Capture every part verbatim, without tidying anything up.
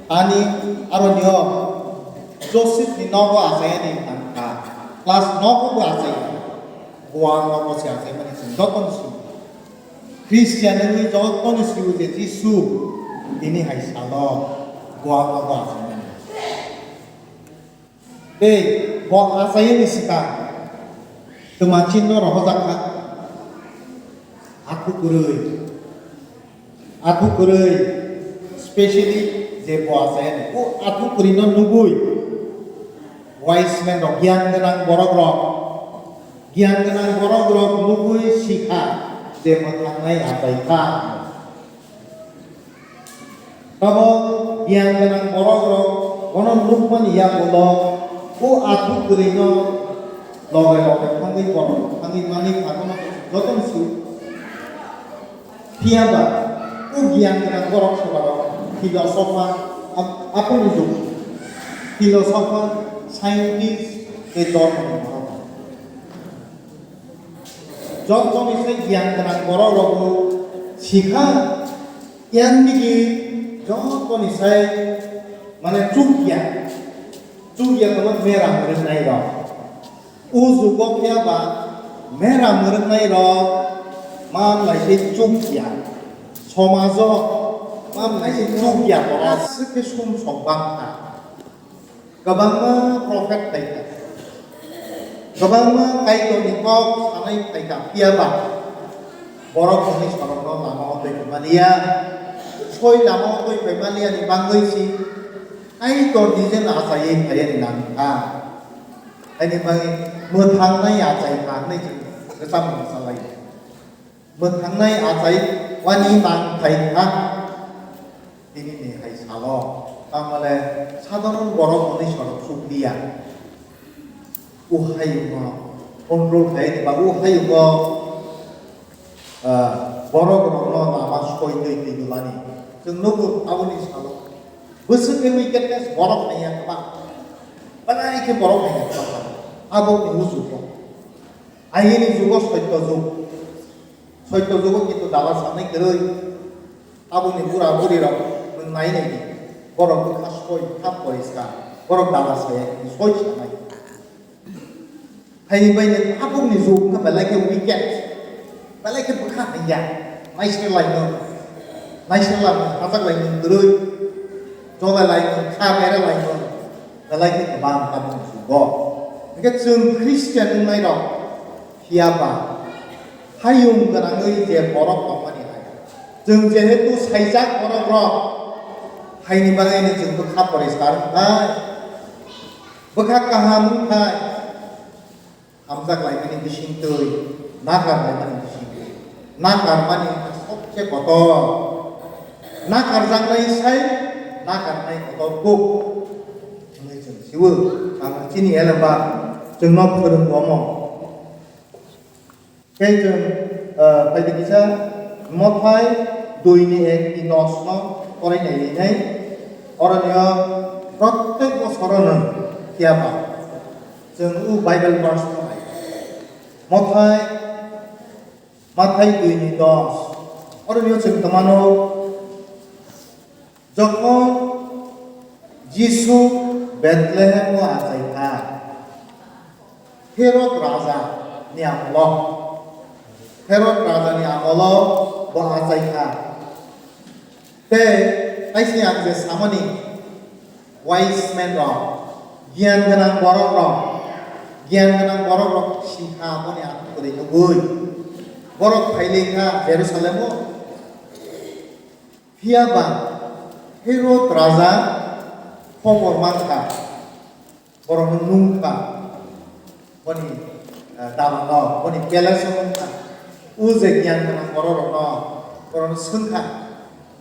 Ani aronio Joseph ni nogo achayani tangkha. Class nogo bo achaya. Buang nogo se achaimani chwng jotono sio. Christian wngwi jotono sio je Jisu tini hai salo buang nogo achaimani. Tei bo achayani swkang twma chinno rohorjak kha. Aku kwrwi. Aku kwrwi, specially je bo achayani, o aku kwrwino nugwi wise men rok, giyan gwnang borok rok, giyan gwnang borok rok nugwi sikha je mwthangnai achai kha. Tamo giyan gwnang borok rok bono nukmani yagulo o aku kwrwino loge loge thangwi borok thangwi manwi kha, bono jotono sio. Phiya ba, o giyan gwnang borok soba rok philosopher, ap-, aphuru jok, philosopher, scientist, tei dormo ni borok. Jotoni se giyan gwnang borok rok bo sikha, yang digi jotoni se mane chukya, chukya tongma mera mwrwknai rok. O jugo phiya ba mera mwrwknai rok ma mlai se chukya, somajo ma mlai se chukya borok swkhe sum sok bang kha. Kwbangma prophet phaikha, kwbangma Kaitorni kok sanai phaikha, phiya ba borok hwnwi sorokno lama o twi phaimaliya, soi lama o twi phaimaliya ni bangwi si Kaitor nije no achaiwi phaiya ni nang kha. Haini bagwi mwthangnai achai kha hwnwi chwng kwcham salai. Mwthangnai achai wani nang phai kha. Tini ni hai salo, tamale sadharon borok hwnwi sorok sukliya. O hayungo control khaini ba o hayungo, ah, borok rokno lama soi twi twi dulani. Chwng nugo aboni salo. Bwswk khe wickedness borok haiya kwbang. Belai khe borok haiya kwbang. Abo ni o jugo. Ayini jugo soitto jug. Soitto jugo kintu dala sanai kwrwi. Aboni bura buri rok nwng nai nai di. Borok bwkha soi kha poriskar. Borok dala saya kintu soi sanai. Haini bai ni tabuk ni jug wngkha belai khe wicked. Belai khe bwkha haiya. Naisir lai nwng. Naisir lai nwng, hachak lai nwng kwrwi. Jola lai nwng, kha bera lai nwng. Belai khe kwbang tabuk ni jugo. Hingkhe chwng Christian wngnai rok phiya ba hayung gwnangwi je borok tongmani hai. Chwng jehetu saijak borok rok, haini bagwi no chwng bwkha poriskar wngkha, bwkha kaham wngkha, hamjak laimani bisingtwi, nakar laimani bisingtwi, nakar mani wngkha sobse kotor, nakar jaknai sai, nakar nai kotor kuk hwnwi chwng siwo, ang chini elemba chwngno phwrwngo omo. Khe chwng, ah, phaidi kisa Mothai dui ni ek ni dos no porai nai rinai. Oro nio protek bosoro nwng phiya ba chwng o Bible verse no nai. Mothai, Mathai dui ni dos. Oro nio chwng twmano Jokhon Jisu Betlehem o achai kha, Herod raja ni amolo, Herod raja ni amolo bo achai kha. Tei taisi ang je samani wise men rok, giyan gwnang borok rok, giyan gwnang borok rok singkha boni ang kwrwi nugwi. Borok phailai kha Jerusalem o. Phiya ba Herod raja khobor mankha, borokno nungkha, boni, eh, dalanno, boni palace-o nungkha. O je giyan gwnang bororokno, borokno swngkha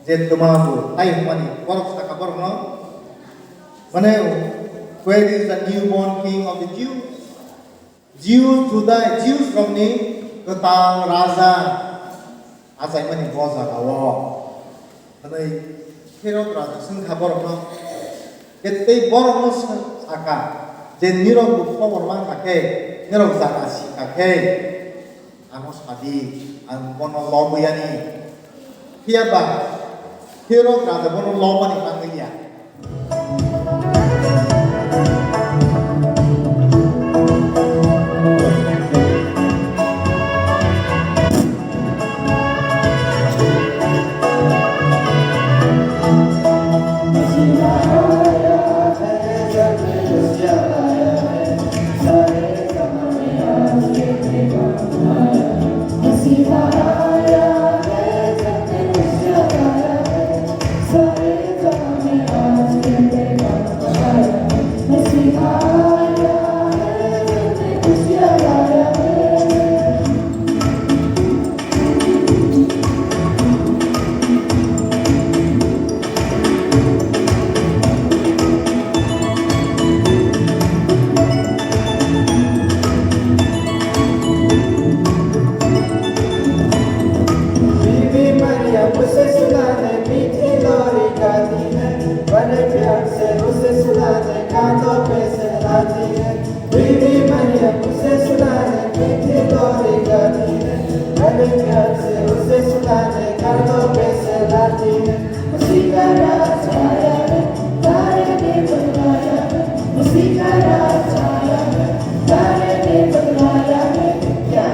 je twma bo tai hwnmani, borok sakha borokno, mane, "Where is the newborn king of the Jews?" Jews, Juda, Jews rokni kwtal raja achaimani bo jagao hwnwi Herod raja swngkha borokno. Tei borokno swng-, sakha je, "Nirok bo khobor mankha khe, nirok jaga sikha khe, ano sadi, ang bono lobwi ani." Phiya ba Herod raja bono lobani bangwi ya. Bibi Maria, puse sulane, mithi lori kadine, bade pyar se, puse sulane, kando pese latine. Bibi Maria, puse sulane, mithi lori kadine, bade pyar se, puse sulane, kando pese latine. Musika ra chaya re, tare de bangaya re, musika ra chaya re, tare de bangaya re, kya?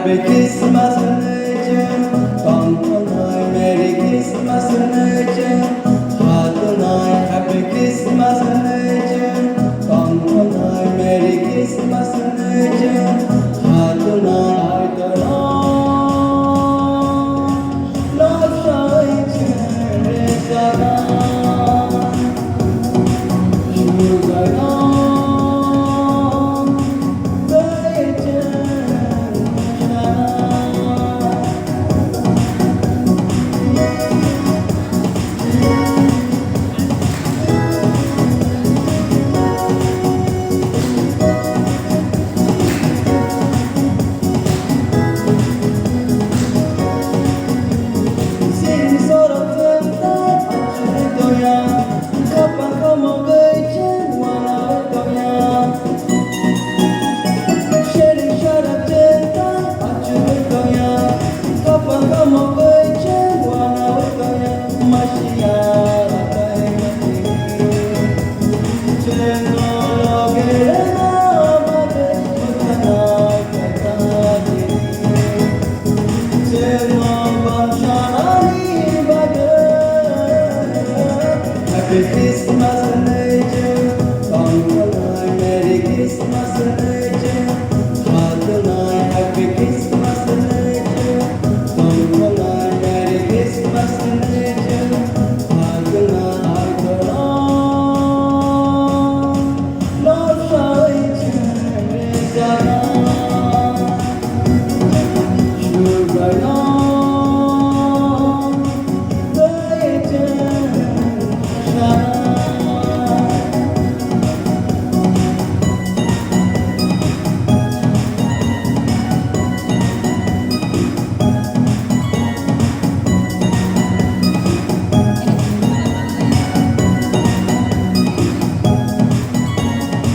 Happy Christmas hwnwi chwng tongthoknai, Merry Christmas hwnwi chwng hatunai. Happy Christmas hwnwi chwng tongthoknai, Merry Christmas hwnwi chwng hatunai. Kaitorno lobsai chwng rwjaknai. Happy Christmas hwnwi chwng tongthoknai, Merry Christmas hwnwi chwng hatunai. Happy Christmas hwnwi chwng tongthoknai, Merry Christmas hwnwi chwng hatunai. Kaitorno lobsai chwng rwjaknai. Subraiyung tei chwng sanai.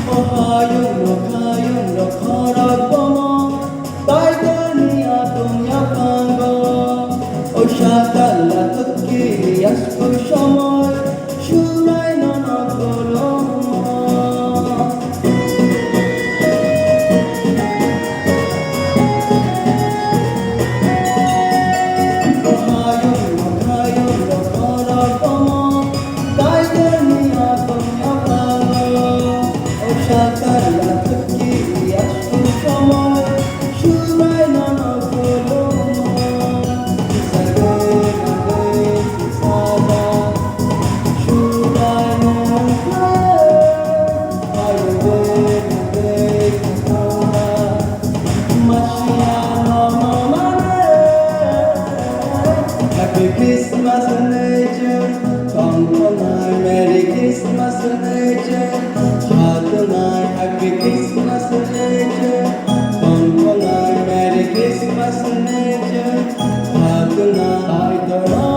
O hayung rok, hayung rok, khorok bomo, Kaitorni atung yaphango. O sakala tukki yasku somoi, Subraiyung no khulumo. Happy Christmas hwnwi chwng tongthoknai, Merry Christmas hwnwi chwng hatunai. Happy Christmas hwnwi chwng tongthoknai, Merry Christmas hwnwi chwng hatunai. Kaitorno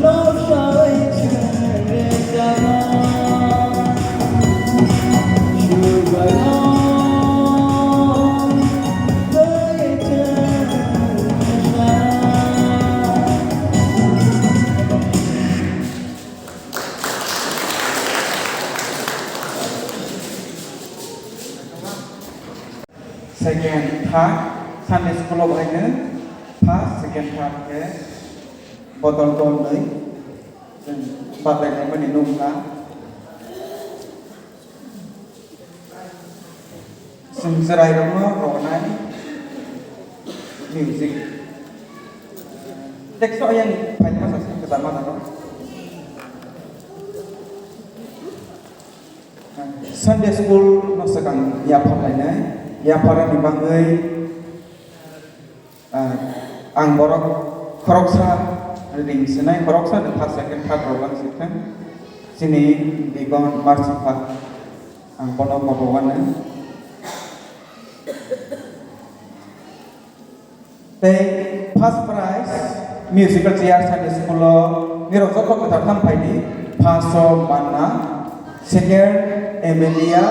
lobsai chwng rwjaknai. Second, third, Sunday school o bahaino first, second, third khe bodol dolnwi chwng batai laimani nukha. Chwng chwrairokno rohornai music. Text o ayang phaima sa se kwchangma nangno. Sunday school no swkang yaphar lainai, yapharani bagwi Ah, ang borok khoroksa ring sinai, khoroksa ni first, second, third rok ang sikha. Chini Bigon Marsipa, ang bono kobo wano. Tei first prize musical chair Sunday school o nirok joto kwthar tham phaidi, first o manna, second Emilia,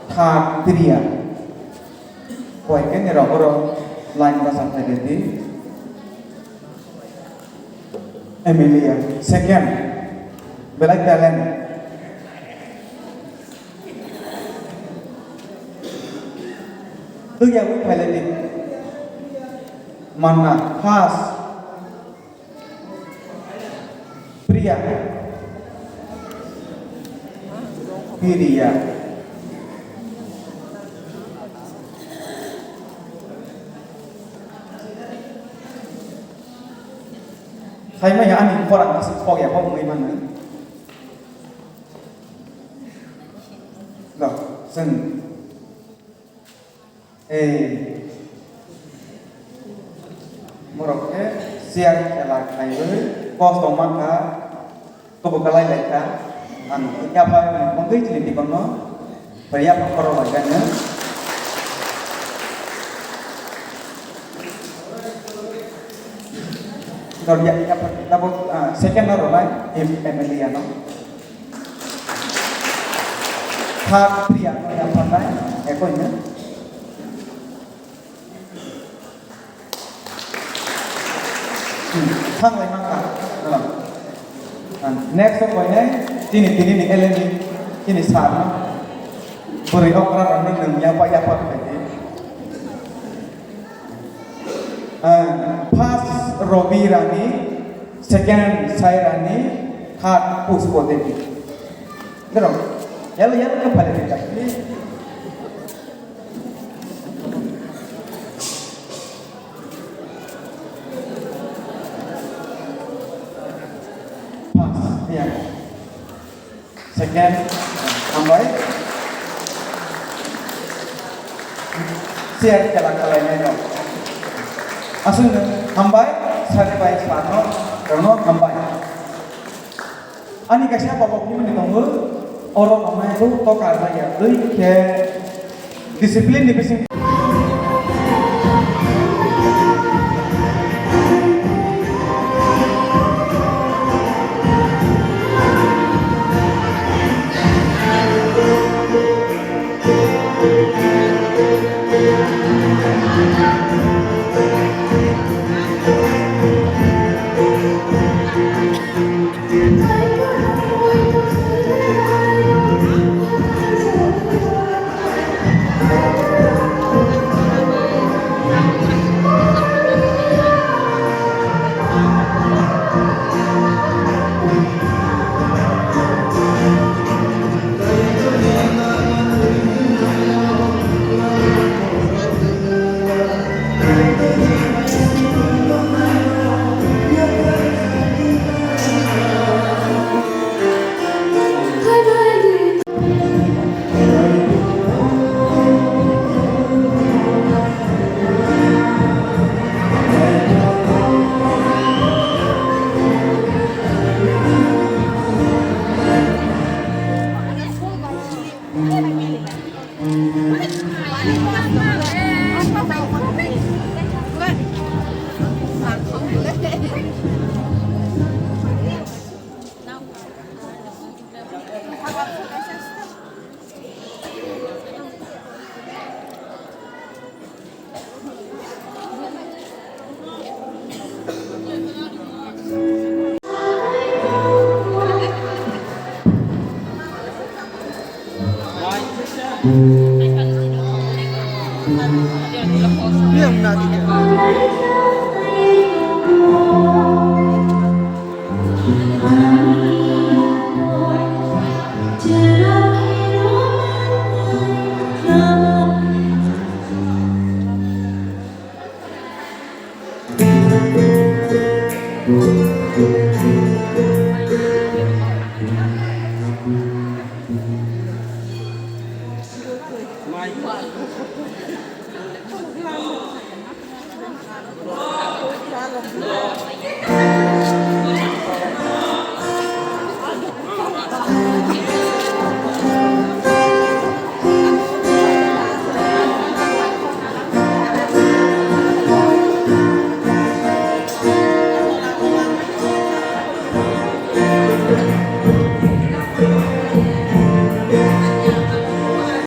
third Priya. Poi khe nirok oro line bwsa phai rwdi. Emilia, second. Belai talent. Twi ya wi phailai di. Manna, first. Priya. Priya. Saimaya ani khorang aswk khok ya, bo wngwi mano. Lo, chwng. Ei. Borok khe chair khela khaiwi kosto mankha, tubu kalai laikha. Ang yapha mungwi chini tikono. Bai yapha khoro bai gana. Dor ya, yapha, tabuk, ah, second aro lai, M L A ano. Third Priya ano yapha lai, ekoi na. Hmm, thang lai mangkha. Ah. Ah, next o koinai, tini, tini ni L M E, tini sir no. Bwrwi okra rok no nwng yapha yapha khlai di. Ah, first Robi Rani, second Sai Rani, third Pushpo Devi. Dero, yalo, yalo, yalo, phalai di. First, ya. Second, hambai. Chair khela khalainai rok. Aswk hambai, sari bai sano, rono hambai. Ani kaisa baba phimani tongo, oro tongnai bo tokar raya, twi khe discipline ni bising.